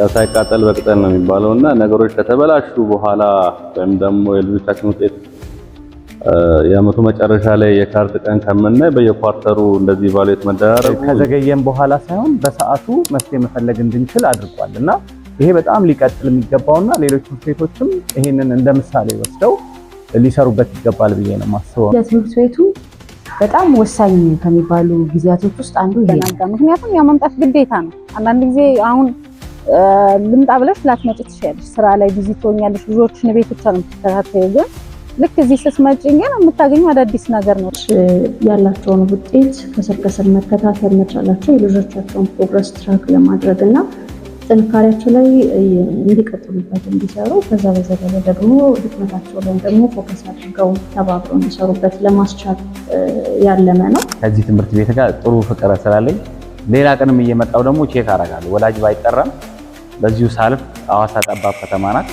ያው ሳይቃጠል በቅጠል ነው የሚባለው እና ነገሮች ከተበላሹ በኋላ ወይም ደግሞ የልጆቻችን ውጤት የዓመቱ መጨረሻ ላይ የካርድ ቀን ከምናይ በየ quarter ኡ እንደዚህ evaluate መደራረጉ ከዘገየም በኋላ ሳይሆን በሰዓቱ መፍትሄ መፈለግ እንድንችል አድርጓል እና ይሄ በጣም ሊቀጥል የሚገባውና ሌሎች ትምህርት ቤቶችም ይሄንን እንደ ምሳሌ ወስደው ሊሰሩበት ይገባል ብዬ ነው የማስበው። ለትምህርት ቤቱ በጣም ወሳኝ ከሚባሉ ጊዜያቶች ውስጥ አንዱ ይሄ ነው። ምክንያቱም ያው መምጣት ግዴታ ነው። አንዳንድ ጊዜ አሁን ልምጣ ብለሽ ላትመጪ ትችያለሽ። ስራ ላይ busy ትሆኛለሽ። ልጆችን ቤት ብቻ ነው የምትከታተይው። ግን ልክ እዚህ ስትመጪ ግን የምታገኘው አዳዲስ ነገር ነው። ያላቸውን ውጤት ከስር ከስር መከታተል መቻላቸው የልጆቻቸውን progress track ለማድረግ እና ጥንካሬያቸው ላይ እንዲቀጥሉበት እንዲሰሩ፣ ከዛ በዘለለ ደግሞ ድክመታቸው ላይ ደግሞ focus አድርገው ተባብረው እንዲሰሩበት ለማስቻል ያለመ ነው። ከዚህ ትምህርት ቤት ጋር ጥሩ ፍቅር ስላለኝ ሌላ ቀንም እየመጣው ደግሞ check አደርጋለሁ። ወላጅ ባይጠራም በዚሁ ሳልፍ ሐዋሳ ጠባብ ከተማ ናት።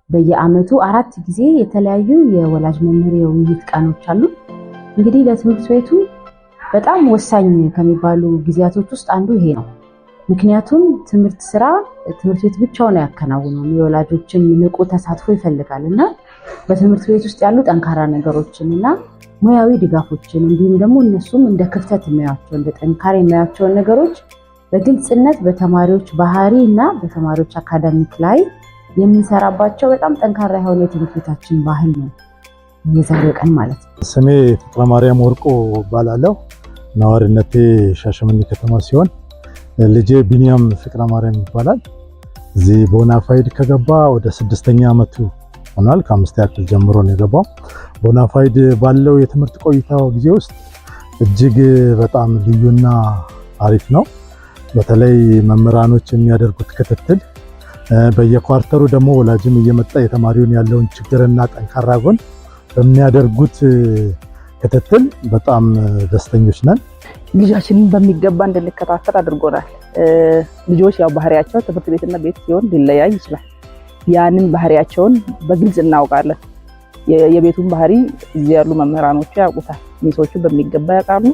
በየዓመቱ 4 ጊዜ የተለያዩ የወላጅ መምህር የውይይት ቀኖች አሉ። እንግዲህ ለትምህርት ቤቱ በጣም ወሳኝ ከሚባሉ ጊዜያቶች ውስጥ አንዱ ይሄ ነው። ምክንያቱም ትምህርት ስራ ትምህርት ቤት ብቻውን አያከናውነውም። የወላጆችን ንቁ ተሳትፎ ይፈልጋል እና በትምህርት ቤት ውስጥ ያሉ ጠንካራ ነገሮችን እና ሙያዊ ድጋፎችን እንዲሁም ደግሞ እነሱም እንደ ክፍተት የሚያዩቸው፣ እንደ ጥንካሬ የሚያዩቸውን ነገሮች በግልጽነት በተማሪዎች ባህሪ እና በተማሪዎች academic ላይ የምንሰራባቸው በጣም ጠንካራ የሆነ የትምህርት ቤታችን ባህል ነው የዛሬው ቀን ማለት ነው። ስሜ ፍቅረ ማርያም ወርቆ እባላለሁ። ነዋሪነቴ ሻሸመኔ ከተማ ሲሆን ልጄ ቢኒያም ፍቅረ ማርያም ይባላል። እዚህ ቦናፋይድ ከገባ ወደ 6ኛ ዓመቱ ሆኗል። ከ5ኛ ክፍል ጀምሮ ነው የገባው። ቦናፋይድ ባለው የትምህርት ቆይታው ጊዜ ውስጥ እጅግ በጣም ልዩና አሪፍ ነው። በተለይ መምህራኖች የሚያደርጉት ክትትል፣ በየ quarter ኡ ደግሞ ወላጅም እየመጣ የተማሪውን ያለውን ችግርና ጠንካራ ጎን በሚያደርጉት ክትትል በጣም ደስተኞች ነን። ልጃችንን በሚገባ እንድንከታተል አድርጎናል። ልጆች ያው ባህሪያቸው ትምህርት ቤትና ቤት ሲሆን ሊለያይ ይችላል። ያንን ባህሪያቸውን በግልጽ እናውቃለን። የቤቱን ባህሪ እዚህ ያሉ መምህራኖቹ ያውቁታል። ሚሶቹ በሚገባ ያውቃሉ።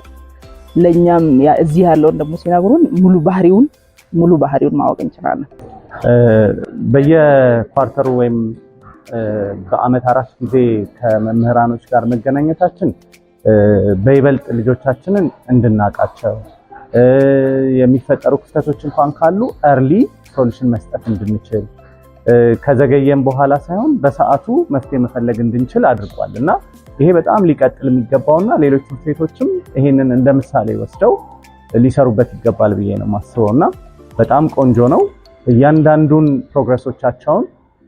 ለኛም እዚህ ያለውን ደግሞ ሲነግሩን ሙሉ ባህሪውን ማወቅ እንችላለን። በየ quarter ኡ ወይም በአመት 4 ጊዜ ከመምህራኖች ጋር መገናኘታችን በይበልጥ ልጆቻችንን እንድናውቃቸው፣ የሚፈጠሩ ክፍተቶች እንኳን ካሉ early solution መስጠት እንድንችል፣ ከዘገየም በኋላ ሳይሆን በሰዓቱ መፍትሄ መፈለግ እንድንችል አድርጓል እና ይሄ በጣም ሊቀጥል የሚገባውና ሌሎች ትምህርት ቤቶችም ይሄንን እንደ ምሳሌ ወስደው ሊሰሩበት ይገባል ብዬ ነው የማስበው እና በጣም ቆንጆ ነው። እያንዳንዱን progress ኦቻቸውን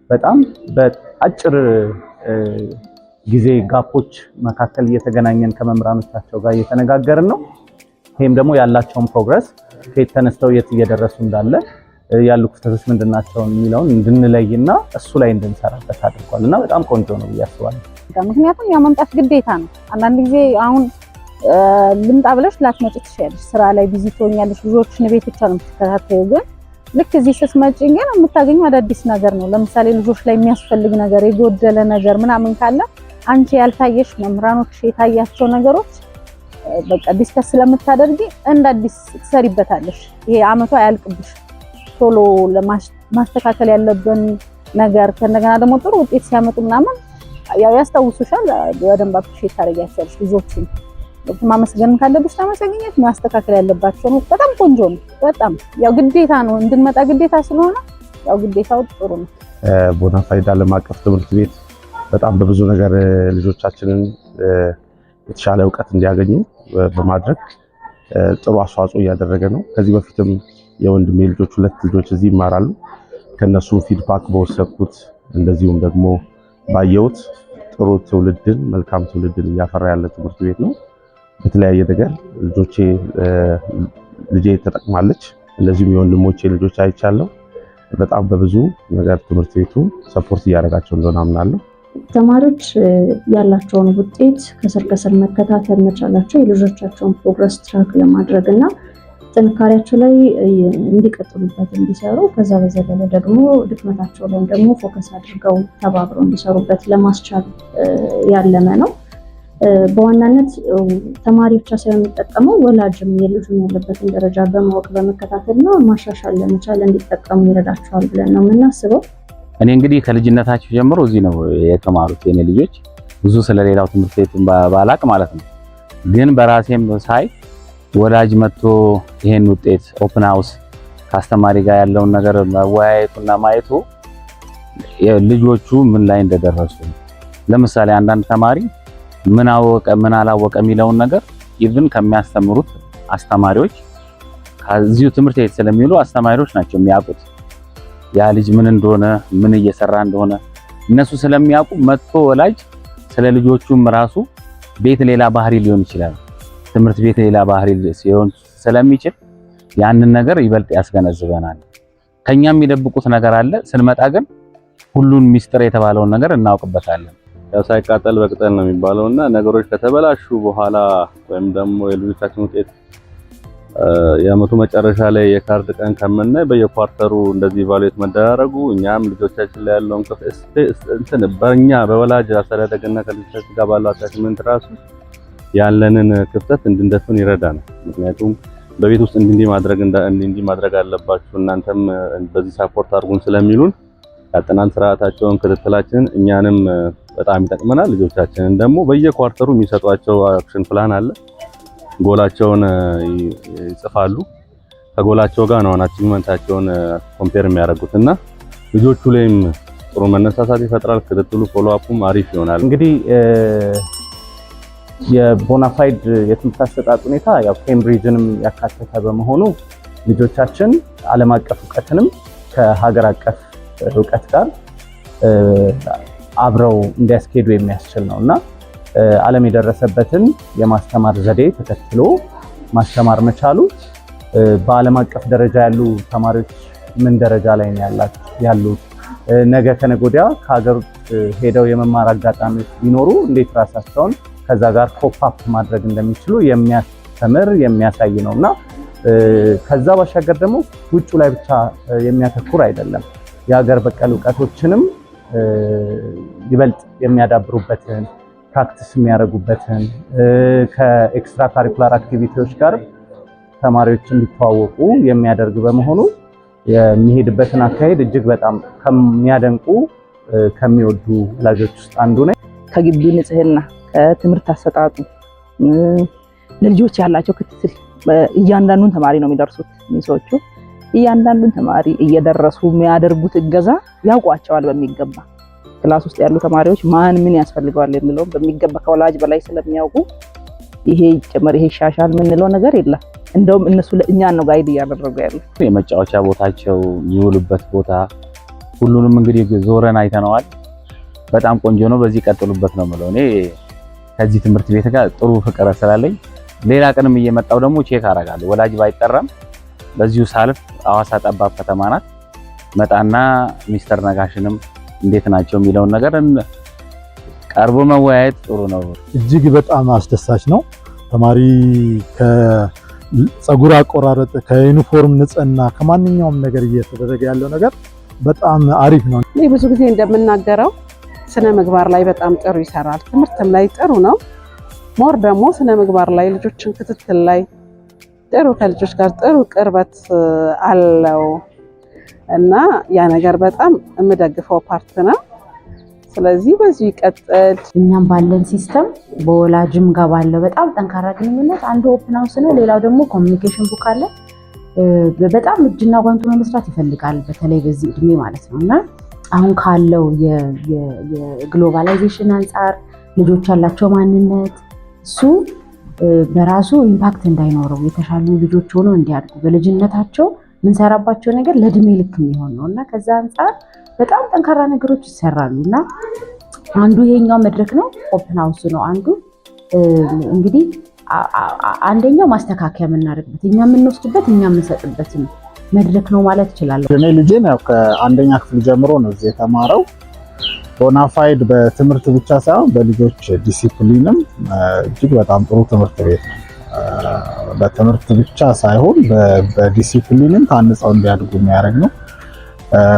በጣም በአጭር ጊዜ gap ኦች መካከል እየተገናኘን ከመምህራኖቻቸው ጋር እየተነጋገርን ነው። ይሄም ደግሞ ያላቸውን progress፣ ከየት ተነስተው የት እየደረሱ እንዳለ፣ ያሉ ክፍተቶች ምንድናቸው የሚለውን እንድንለይና እሱ ላይ እንድንሰራበት አድርጓል እና በጣም ቆንጆ ነው ብዬ አስባለሁ። ምክንያቱም ያው መምጣት ግዴታ ነው። አንዳንድ ጊዜ አሁን ልምጣ ብለሽ ላትመጪ ትችያለሽ። ስራ ላይ busy ትሆኛለሽ። ልጆችን ቤት ብቻ ነው የምትከታተይው። ግን ልክ እዚህ ስትመጪ ግን የምታገኘው አዳዲስ ነገር ነው። ለምሳሌ ልጆች ላይ የሚያስፈልግ ነገር፣ የጎደለ ነገር ምናምን ካለ አንቺ ያልታየሽ መምህራኖች የታያቸው ነገሮች በቃ discuss ስለምታደርጊ እንደ አዲስ ትሰሪበታለሽ። ይሄ አመቱ አያልቅብሽ። ቶሎ ለማስተካከል ያለብን ነገር ከእንደገና ደግሞ ጥሩ ውጤት ሲያመጡ ምናምን ያው ያስታውሱሻል። በደንብ appreciate ታደርጊያቸዋለሽ። ልጆቹን ማመስገን ካለብሽ ታመሰግኛለሽ። ማስተካከል ያለባቸው ነው። በጣም ቆንጆ ነው። በጣም ያው ግዴታ ነው፣ እንድንመጣ ግዴታ ስለሆነ ያው ግዴታው ጥሩ ነው። ቦናፋይድ ዓለም አቀፍ ትምህርት ቤት በጣም በብዙ ነገር ልጆቻችንን የተሻለ እውቀት እንዲያገኙ በማድረግ ጥሩ አስተዋጽኦ እያደረገ ነው። ከዚህ በፊትም የወንድሜ ልጆች ሁለት ልጆች እዚህ ይማራሉ። ከነሱም feedback በወሰድኩት እንደዚሁም ደግሞ ባየሁት ጥሩ ትውልድን፣ መልካም ትውልድን እያፈራ ያለ ትምህርት ቤት ነው። በተለያየ ነገር ልጄ ተጠቅማለች። እንደዚሁም የወንድሞቼ ልጆች አይቻለሁ። በጣም በብዙ ነገር ትምህርት ቤቱ support እያደረጋቸው እንደሆነ አምናለሁ። ተማሪዎች ያላቸውን ውጤት ከስር ከስር መከታተል መቻላቸው የልጆቻቸውን progress track ለማድረግ እና ጥንካሬያቸው ላይ እንዲቀጥሉበት እንዲሰሩ፣ ከዛ በዘለለ ደግሞ ድክመታቸው ላይም ደግሞ focus አድርገው ተባብረው እንዲሰሩበት ለማስቻል ያለመ ነው። በዋናነት ተማሪ ብቻ ሳይሆን የሚጠቀመው ወላጅም የልጁን ያለበትን ደረጃ በማወቅ በመከታተልና ማሻሻል ለመቻል እንዲጠቀሙ ይረዳቸዋል ብለን ነው የምናስበው። እኔ እንግዲህ ከልጅነታቸው ጀምሮ እዚህ ነው የተማሩት የኔ ልጆች። ብዙ ስለሌላው ትምህርት ቤት ባላቅ ማለት ነው። ግን በራሴም ሳይ ወላጅ መጥቶ ይሄን ውጤት open house ከአስተማሪ ጋር ያለውን ነገር መወያየቱና ማየቱ ልጆቹ ምን ላይ እንደደረሱ፣ ለምሳሌ አንዳንድ ተማሪ ምን አወቀ ምን አላወቀ የሚለውን ነገር even ከሚያስተምሩት አስተማሪዎች፣ ከዚሁ ትምህርት ቤት ስለሚውሉ አስተማሪዎች ናቸው የሚያውቁት። ያ ልጅ ምን እንደሆነ፣ ምን እየሰራ እንደሆነ እነሱ ስለሚያውቁ መጥቶ ወላጅ ስለ ልጆቹም ራሱ ቤት ሌላ ባህሪ ሊሆን ይችላል፣ ትምህርት ቤት ሌላ ባህሪ ሲሆን ስለሚችል ያንን ነገር ይበልጥ ያስገነዝበናል። ከኛ የሚደብቁት ነገር አለ። ስንመጣ ግን ሁሉን ሚስጥር የተባለውን ነገር እናውቅበታለን። ያው ሳይቃጠል በቅጠል ነው የሚባለውና ነገሮች ከተበላሹ በኋላ ወይም ደግሞ የልጆቻችን ውጤት የአመቱ መጨረሻ ላይ የካርድ ቀን ከምናይ በየ quarter ኡ እንደዚህ evaluate መደራረጉ እኛም ልጆቻችን ላይ ያለውን እንትን በእኛ በወላጅ አስተዳደግና ከልጆቻችን ጋር ባለው attachment ራሱ ያለንን ክፍተት እንድንደፍን ይረዳናል። ምክንያቱም በቤት ውስጥ እንዲህ ማድረግ አለባችሁ፣ እናንተም በዚህ support አድርጉን ስለሚሉን ያጠናን ስርዓታቸውን ክትትላችንን እኛንም በጣም ይጠቅመናል። ልጆቻችንን ደግሞ በየ quarter ኡ የሚሰጧቸው action plan አለ። ጎላቸውን ይጽፋሉ። ከጎላቸው ጋር ነው achievement ኣቸውን compare የሚያደርጉት እና ልጆቹ ላይም ጥሩ መነሳሳት ይፈጥራል። ክትትሉ follow up ኡም አሪፍ ይሆናል። እንግዲህ የቦናፋይድ የትምህርት አሰጣጥ ሁኔታ ያው ኬምብሪጅንም ያካተተ በመሆኑ ልጆቻችን ዓለም አቀፍ እውቀትንም ከሀገር አቀፍ እውቀት ጋር አብረው እንዲያስኬዱ የሚያስችል ነው እና ዓለም የደረሰበትን የማስተማር ዘዴ ተከትሎ ማስተማር መቻሉ በዓለም አቀፍ ደረጃ ያሉ ተማሪዎች ምን ደረጃ ላይ ነው ያሉት፣ ነገ ከነገ ወዲያ ከሀገር ውጭ ሄደው የመማር አጋጣሚዎች ቢኖሩ እንዴት ራሳቸውን ከዛ ጋር cope up ማድረግ እንደሚችሉ የሚያስተምር፣ የሚያሳይ ነው እና ከዛ ባሻገር ደግሞ ውጩ ላይ ብቻ የሚያተኩር አይደለም። የሀገር በቀል እውቀቶችንም ይበልጥ የሚያዳብሩበትን፣ practice የሚያደርጉበትን፣ ከ extracurricular activity ዎች ጋር ተማሪዎች እንዲተዋወቁ የሚያደርግ በመሆኑ የሚሄድበትን አካሄድ እጅግ በጣም ከሚያደንቁ፣ ከሚወዱ ወላጆች ውስጥ አንዱ ነኝ። ከግቢው ንጽህና፣ ከትምህርት አሰጣጡ፣ ለልጆች ያላቸው ክትትል፣ እያንዳንዱን ተማሪ ነው የሚደርሱት ሚሶቹ። እያንዳንዱን ተማሪ እየደረሱ የሚያደርጉት እገዛ፣ ያውቋቸዋል በሚገባ። Class ውስጥ ያሉ ተማሪዎች ማን ምን ያስፈልገዋል የሚለውን በሚገባ ከወላጅ በላይ ስለሚያውቁ ይሄ ይጨመር፣ ይሄ ይሻሻል የምንለው ነገር የለም። እንደውም እነሱ ለእኛን ነው guide እያደረጉ ያሉ። የመጫወቻ ቦታቸው፣ የሚውሉበት ቦታ ሁሉንም እንግዲህ ዞረን አይተነዋል። በጣም ቆንጆ ነው። በዚህ ቀጥሉበት ነው የምለው። እኔ ከዚህ ትምህርት ቤት ጋር ጥሩ ፍቅር ስላለኝ ሌላ ቀንም እየመጣው ደግሞ check አደርጋለሁ። ወላጅ ባይጠራም በዚሁ ሳልፍ ሐዋሳ ጠባብ ከተማ ናት። መጣና ሚስተር ነጋሽንም እንዴት ናቸው የሚለውን ነገር ቀርቦ መወያየት ጥሩ ነው። እጅግ በጣም አስደሳች ነው። ተማሪ ከፀጉር አቆራረጥ፣ ከዩኒፎርም ንጽህና፣ ከማንኛውም ነገር እየተደረገ ያለው ነገር በጣም አሪፍ ነው። እኔ ብዙ ጊዜ እንደምናገረው ስነ ምግባር ላይ በጣም ጥሩ ይሰራል። ትምህርትም ላይ ጥሩ ነው። More ደግሞ ስነ ምግባር ላይ፣ ልጆችን ክትትል ላይ ጥሩ፣ ከልጆች ጋር ጥሩ ቅርበት አለው እና ያ ነገር በጣም የምደግፈው part ነው። ስለዚህ በዚሁ ይቀጥል። እኛም ባለን system በወላጅም ጋር ባለው በጣም ጠንካራ ግንኙነት አንዱ open house ነው። ሌላው ደግሞ communication book አለ። በጣም እጅና ጓንት ሆኖ መስራት ይፈልጋል፣ በተለይ በዚህ እድሜ ማለት ነው እና አሁን ካለው የ globalization አንጻር ልጆች ያላቸው ማንነት እሱ በራሱ impact እንዳይኖረው፣ የተሻሉ ልጆች ሆነው እንዲያድጉ በልጅነታቸው የምንሰራባቸው ነገር ለእድሜ ልክ የሚሆን ነው እና ከዛ አንጻር በጣም ጠንካራ ነገሮች ይሰራሉ እና አንዱ ይሄኛው መድረክ ነው፣ open house ነው አንዱ። እንግዲህ አንደኛው ማስተካከያ የምናደርግበት፣ እኛ የምንወስድበት፣ እኛ የምንሰጥበት መድረክ ነው ማለት እችላለሁ። እኔ ልጄን ያው ከአንደኛ ክፍል ጀምሮ ነው እዚህ የተማረው። ቦናፋይድ በትምህርት ብቻ ሳይሆን በልጆች ዲሲፕሊንም እጅግ በጣም ጥሩ ትምህርት ቤት ነው። በትምህርት ብቻ ሳይሆን በዲሲፕሊንም ታንጸው እንዲያድጉ የሚያደርግ ነው።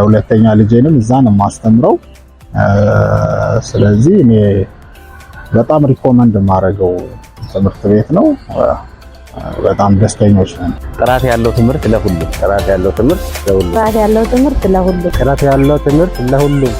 ሁለተኛ ልጄንም እዛ ነው የማስተምረው። ስለዚህ እኔ በጣም recommend የማደርገው ትምህርት ቤት ነው። በጣም ደስተኞች ነን። ጥራት ያለው ትምህርት ለሁሉም፣ ጥራት ያለው ትምህርት ለሁሉም፣ ጥራት ያለው ትምህርት ለሁሉም፣ ጥራት ያለው ትምህርት ለሁሉም።